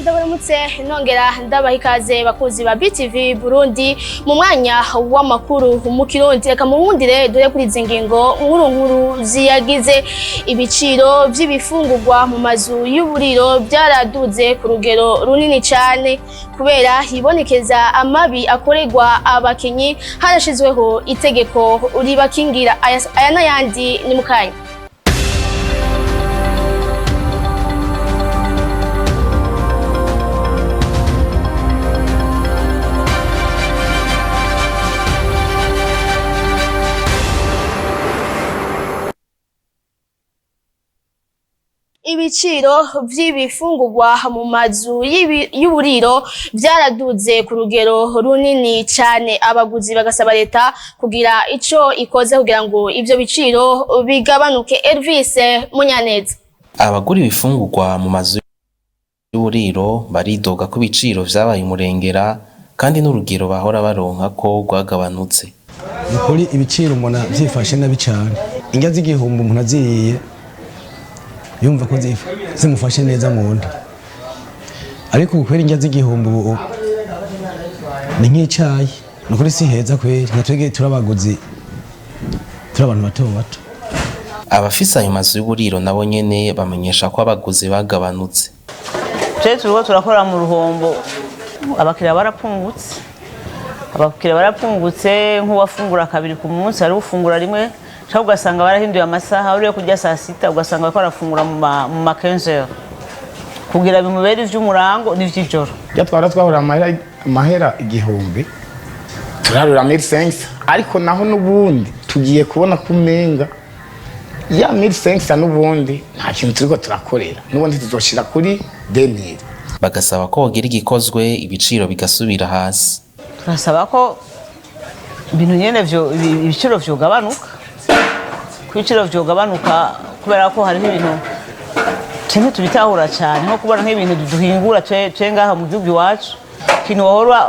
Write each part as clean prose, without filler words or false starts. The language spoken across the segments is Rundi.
Ndabaramutse nongera ndabaha ikaze bakunzi ba BTV Burundi mu mwanya w'amakuru mu Kirundi. Reka munkundire dore kuri izi ngingo nkuru nkuru ziyagize. Ibiciro vy'ibifungurwa mu mazu y'uburiro byaraduze ku rugero runini cyane kubera hibonekeza amabi akorerwa abakinyi, harashizweho itegeko ribakingira. Aya n'ayandi ni mukanya. Ibiciro vy'ibifungurwa mu mazu y'uburiro vyaraduze ku rugero runini cyane, abaguzi bagasaba leta kugira ico ikoze kugira ngo ivyo biciro bigabanuke. Elvis Munyaneza. Abagura ibifungurwa mu mazu y'uburiro baridoga ko ibiciro vyabaye umurengera kandi n'urugero bahora baronka ko rwagabanutse. Ni ukuri ibiciro mbona byifashe nabi cyane. Indya z'igihumbi umuntu aziriye yumva ko zimufashe neza mu nda, ariko ubu kubera indya z'igihumbi ubu ni nk'icyayi. Ni ukuri si heza kweri, nka twebwe turi abaguzi, turi abantu bato bato. Abafise ayo mazu y'uburiro nabo nyene bamenyesha ko abaguzi bagabanutse. Twe turiko turakora mu ruhombo, abakiriya barapfungutse, abakiriya barapfungutse. Nk'uwafungura kabiri ku munsi hari ufungura rimwe, cyangwa ugasanga barahinduye amasaha, uriyo kurya saa sita ugasanga bariko barafungura mu ma 15 heures kugira bimubere ivy'umurango n'ivy'ijoro. Iyo twara twahura amahera 1000 turarura 1500, ariko naho n'ubundi tugiye kubona ko umenga ya 1500 n'ubundi nta kintu turiko turakorera, n'ubundi tuzoshira kuri 2000. Bagasaba ko hogira igikozwe ibiciro bigasubira hasi. Turasaba ko ibintu nyene ibiciro vyogabanuka, ko ibiciro vyogabanuka kubera ko hariho ibintu twe tubitahura cyane, nko kubona nk'ibintu duhingura twe ngaha mu gihugu iwacu. Ikintu wahora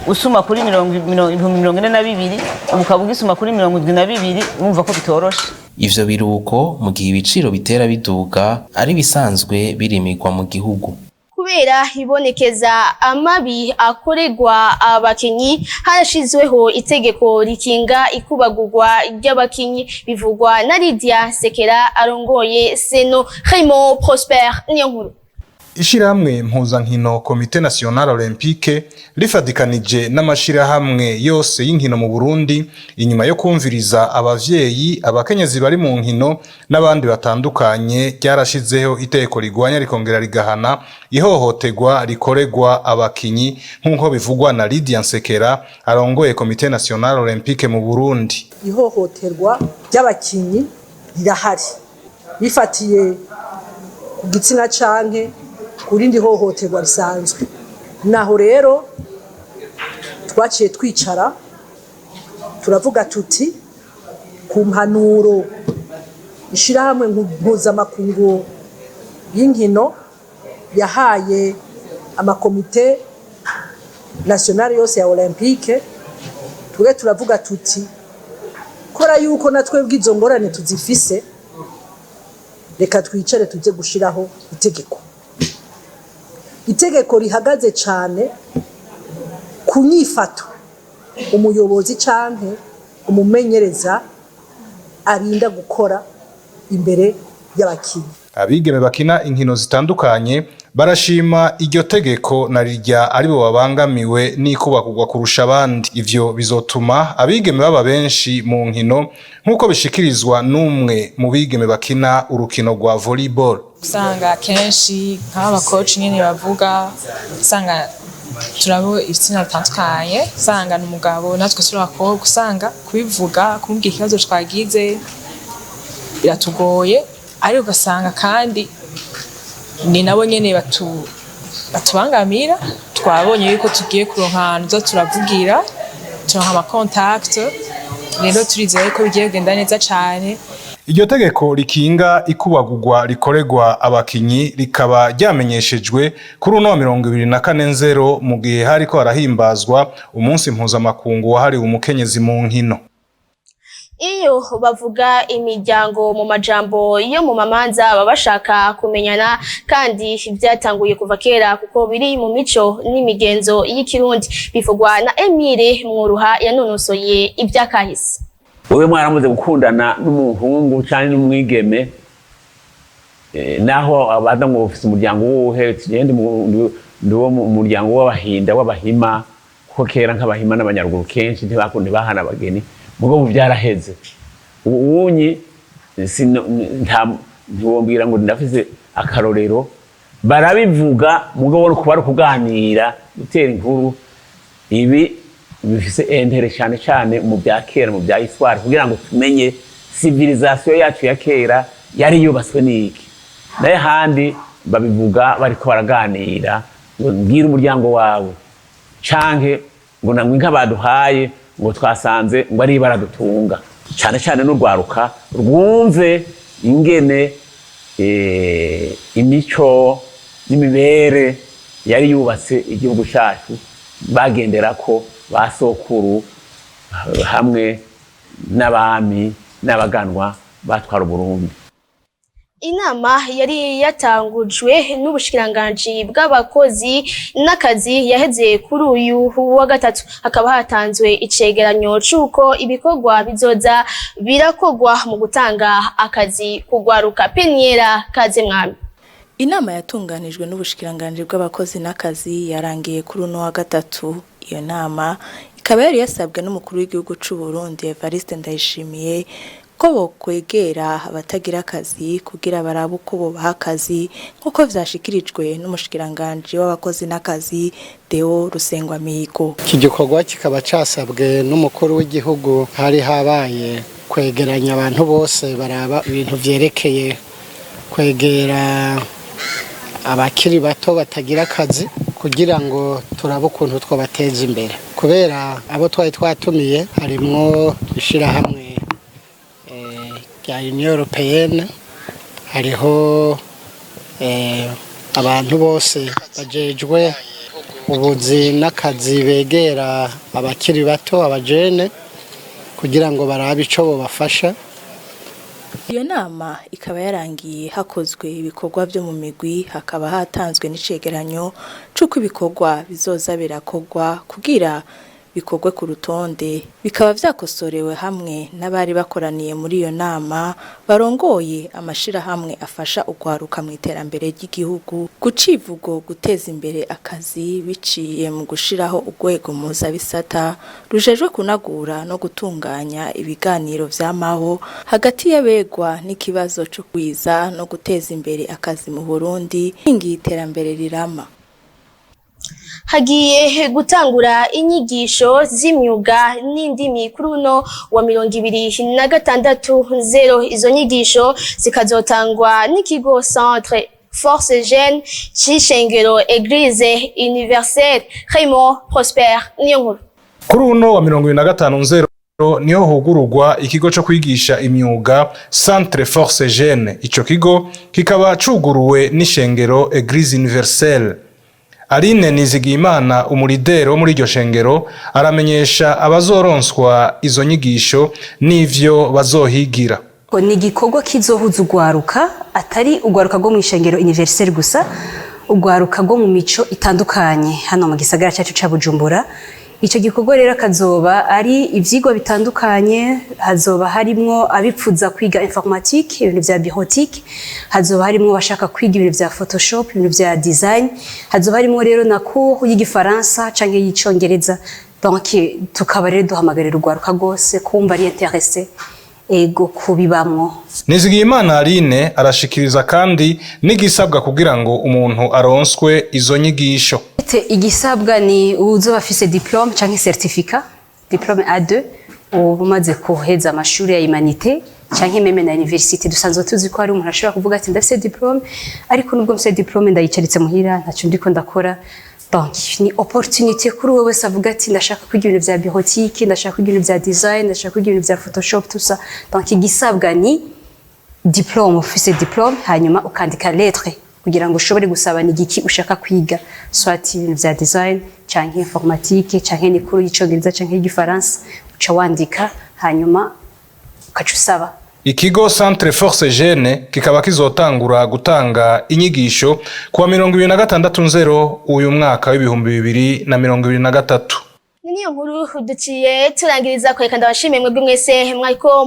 usuma kuri 42,000, ubu ukaba ugisuma kuri 72, urumva ko bitoroshe. Ivyo biruko mu gihe ibiciro bitera biduga ari bisanzwe birimirwa mu gihugu. Kubera hibonekeza amabi akorerwa abakinyi, harashizweho itegeko rikinga ikubagurwa ry'abakinyi, bivugwa na Lydia Sekera arongoye Seno. Raymond Prosper niyo nkuru. Ishirahamwe mpuzankino Komite National Olympique rifadikanije n'amashirahamwe yose y'inkino mu Burundi, inyuma yo kumviriza abavyeyi, abakenyezi bari mu nkino n'abandi batandukanye, ryarashizeho iteko rigwanya rikongera rigahana ihohoterwa rikorerwa abakinyi, nk'uko bivugwa na Lydia Nsekera arongoye Komite National Olympique mu Burundi. Ihohoterwa ry'abakinyi rirahari bifatiye ku gitsina canke ku rindi hohoterwa risanzwe. Naho rero twaciye twicara turavuga tuti ku mpanuro ishirahamwe mpuzamakungu y'inkino yahaye amakomite nationale yose ya olympique, twe turavuga tuti kora yuko na twebwe izo ngorane tuzifise, reka twicare tuze gushiraho itegeko, itegeko rihagaze cane ku nyifato umuyobozi canke umumenyereza arinda gukora imbere y'abakinyi. Abigeme bakina inkino zitandukanye barashima iryo tegeko na rirya aribo babangamiwe n'ikubakugwa kurusha abandi. Ivyo bizotuma abigeme baba benshi mu nkino, nk'uko bishikirizwa n'umwe mu bigeme bakina urukino rwa volleyball. Usanga kenshi nk'abakoci nyene bavuga, usanga turabo ibitsina bitandukanye, usanga ni umugabo natwe turi abakobwa, usanga kubivuga kumubwira ikibazo twagize biratugoye, ariko ugasanga kandi ni nabo nyene batubangamira. Twabonye yuko tugiye kuronka ahantu tuza turavugira, turonka ama contact, rero turizeye ko bigiye kugenda neza cane. Iryo tegeko rikinga ikubagurwa rikorerwa abakinyi rikaba ryamenyeshejwe kuri uno wa 24 nzero, mu gihe hariko harahimbazwa umunsi mpuzamakungu wahariwe umukenyezi mu nkino. Iyo bavuga imiryango mu majambo yo mu mamanza, baba bashaka kumenyana, kandi byatanguye kuva kera kuko biri mu mico n'imigenzo y'Ikirundi. Bivugwa na Emile Mwuruha yanonosoye ivyakahise. Wowe mwaramaze gukundana n'umuhungu cyangwa n'umwigeme, naho abaza ngo ufise umuryango wuhe? Tugende ndi wo mu muryango w'Abahinda, w'Abahima, kuko kera nk'Abahima n'Abanyaruguru kenshi ntibakunda bahana abageni. Mugabo ubu byaraheze. Ubu unyi ntiwombwira ngo ndafise akarorero. Barabivuga, mugabo kuba ari ukuganira, gutera inkuru. Ibi bifise intérêt cyane cyane mu bya kera, mu bya histoire, kugira ngo tumenye civilisation yacu ya kera yari yubatswe n'iki. Naye handi babivuga bariko baraganira ngo mbwire umuryango wawe, canke ngo nangwe inka baduhaye, ngo twasanze ngo ari baradutunga. Cyane cyane n'urwaruka rwumve ingene imico n'imibere yari yubatse igihugu cyacu, bagendera ko ba sokuru hamwe n'abami n'abaganwa batwara Uburundi. Inama yari yatangujwe n'ubushikiranganji bw'abakozi n'akazi yaheze kuri uyu wa gatatu. Hakaba hatanzwe icegeranyo c'uko ibikorwa bizoza birakorwa mu gutanga akazi kugwaruka. Peniera Kaze Mwami. Inama yatunganijwe n'ubushikiranganji bw'abakozi n'akazi yarangiye kuri uno wa gatatu. Iyo nama ikaba yari yasabwe n'umukuru w'igihugu c'u Burundi Evariste Ndayishimiye ko bokwegera abatagira akazi kugira barabe uko bobaha akazi, nk'uko vyashikirijwe n'umushikiranganji w'abakozi n'akazi Deo Rusengwamihigo. Iki gikorwa kikaba casabwe n'umukuru w'igihugu. Hari habaye kwegeranya abantu bose baraba ibintu vyerekeye kwegera abakiri bato batagira akazi, kugira ngo turabe ukuntu twabateza imbere. Kubera abo twari twatumiye harimwo ishirahamwe rya Union Européenne, hariho abantu bose bajejwe ubuzi n'akazi begera abakiri bato, abajene, kugira ngo barabe ico bobafasha. Iyo nama ikaba yarangiye hakozwe ibikorwa vyo mu migwi, hakaba hatanzwe n'icegeranyo c'uko ibikorwa bizoza birakorwa kugira bikorwe ku rutonde, bikaba vyakosorewe hamwe n'abari bakoraniye muri iyo nama barongoye amashirahamwe afasha ugwaruka mu iterambere ry'igihugu, ku civugo guteza imbere akazi biciye mu gushiraho urwego mpuzabisata rujejwe kunagura no gutunganya ibiganiro vyamaho hagati y'abegwa n'ikibazo co kwiza no guteza imbere akazi mu Burundi, inkingi y'iterambere rirama. Hagiye gutangura inyigisho z'imyuga n'indimi kuri uno wa 26.0. Izo nyigisho zikazotangwa n'ikigo Centre Force Jeune c'ishengero Eglise Universelle. Raymond Prosper niyo nkuru. Kuri uno wa 25.0 niho hugururwa ikigo co kwigisha imyuga Centre Force Jeune. Ico kigo kikaba cuguruwe n'ishengero Eglise Universelle. Aline Nizigiyimana, umuridero wo muri iryo shengero, aramenyesha abazoronswa izo nyigisho n'ivyo bazohigira. Ni igikorwa kizohuza ugwaruka, atari ugwaruka rwo mu ishengero Universel gusa, ugwaruka rwo mu mico itandukanye hano mu gisagara cyacu ca Bujumbura. Icyo gikorwa rero kazoba ari ivyigwa bitandukanye. Hazoba harimwo abipfuza kwiga informatique, ibintu vya bureautique, hazoba harimwo abashaka kwiga ibintu vya Photoshop, ibintu vya design, hazoba harimwo rero na cours y'igifaransa canke y'icongereza. Donc tukaba rero duhamagarira urwaruka rwose kumva ari intéressé ego kubibamwo. Nizigiyimana Aline arashikiriza kandi n'igisabwa kugira ngo umuntu aronswe izo nyigisho. Igisabwa ni uzoba afise diplôme canke certificat, diplôme A2, uba umaze kuheza amashuri ya humanité canke même na université. Dusanzwe tuzi ko hari umuntu ashobora kuvuga ati ndafise diplôme, ariko nubwo mfise diplôme ndayicaritse muhira, ntaco ndiko ndakora. Donc ni opportunité kuri wowe wese avuga ati ndashaka kwiga ibintu vya bureautique, ndashaka kwiga ibintu vya design, ndashaka kwiga ibintu vya Photoshop, tout ça. Donc igisabwa ni diplôme, ufise diplôme, hanyuma ukandika lettre kugira ngo ushobore gusaba ni igiki ushaka kwiga, soit ibintu vya design canke informatique canke ni cours y'icongereza canke y'igifaransa, uca wandika hanyuma. Ukaca usaba. Ikigo Centre Force Jeune kikaba kizotangura gutanga inyigisho kuwa 26 nzero uyu mwaka w'2023. Ni niyo nkuru duciye turangiriza kwereka. Ndabashimiye mwebwe mwese mwariko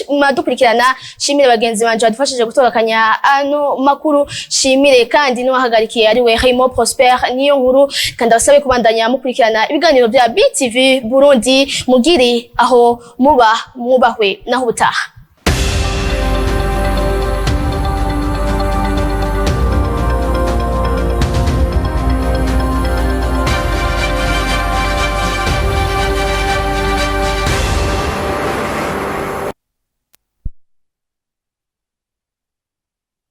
muradukurikirana. Shimire bagenzi banje badufashije gutogakanya ano makuru. Shimire kandi n'uwahagarikiye, ariwe Raymond Prosper. Niyo nkuru kandi abasabe kubandanya mukurikirana ibiganiro bya BTV Burundi. Mugiri aho muba mwubahwe, naho ubutaha.